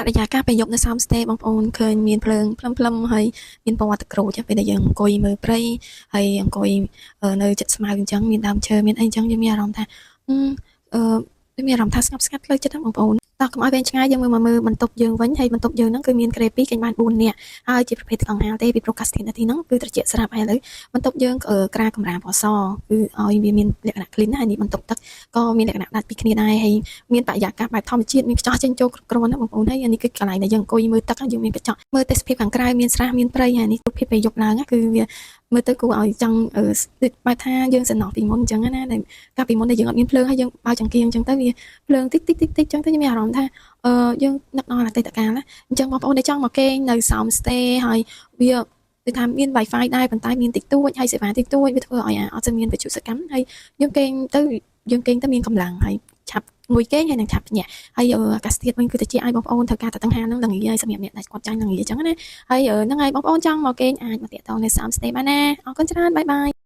រិយាកាសពេលយប់នៅសោមស្តេបងប្អូនឃើញមានភ្លើងភ្លឹមភ្លឹមហើយមានពណ៌ទឹកក្រូចពេលដែលយើងអង្គុយមើលព្រៃហើយអង្គុយនៅចិត្តស្មៅអញ្ចឹងមានដើមឈើមានអីអញ្ចឹងយើងមានអារម្មណ៍ថាអឺមានអារម្មណ៍ថាស្ងប់ស្ងាត់ផ្លូវចិត្តហ្នឹងបងប្អូនតោះកុំឲ្យវែងឆ្ងាយយើងមើលមកមើលបន្ទប់យើងវិញហើយបន្ទប់យើងហ្នឹងគឺមានគ្រែ2គេងបាន4នាក់ហើយជាប្រភេទកង្ហារទេពីព្រោះកាសធាតុនៅទីហ្នឹងគឺត្រជាក់ស្រាប់ហើយឥឡូវបន្ទប់យើងក្រាកម្រាលពណ៌សគឺឲ្យវាមានលក្ខណៈ clean ណាហើយនេះបន្ទប់ទឹកក៏មានលក្ខណៈដាច់ពីគ្នាដែរហើយមានបរិយាកាសបែបធម្មជាតិមានខ្យល់ចេញចូលគ្រប់គ្រាន់ណាបងប្អូនហើយអានេះគឺកន្លែងដែលយើងអង្គុយមើលទឹកយើងមានកញ្ចក់មើលទេសភាពខាងក្រៅមានស្រះមានព្រៃហើយនេះរូបភាពពេលយប់ឡើងគឺវាមើលទៅគួរឲ្យចង់ដូចបែបថាយើងសំណោះពីមុនអញ្ចឹងណាដែលកាលពីមុនដែលយើងអត់មានភ្លើងហើយយើងបើកចង្គៀងអញ្ចឹងទៅវាភ្លើងតិចតិចតិចតិចអញ្ចឹងទៅយើងមានអារម្មណ៍ថាអឺយើងនឹកដល់អតីតកាលណាអញ្ចឹងបងប្អូនដែលចង់មកគេងនៅសោមស្តេហើយវាដូចថាមាន Wi-Fi ដែរប៉ុន្តែមានតិចតួចហើយសេវាតិចតួចវាធ្វើឲ្យអត់សូវមានវិទ្យុសកម្មហើយយើងគេងទៅយើងគេងទៅមានកម្លាំងហើយឆាប់ងុយគេងហើយនឹងឆាប់ភ្ញាក់ហើយអាកាសធាតុវិញគឺតិចឲ្យបងប្អូនត្រូវការតែតង្ហានឹងល្ងាហើយសម្រាប់អ្នកដែលគាត់ចាញ់ល្ងាអញ្ចឹងណាហើយហ្នឹងហើយបងប្អូនចង់មកគេងអាចមកតាក់ទងនៅសោមស្តេបានណាអរគុណច្រើន bye bye.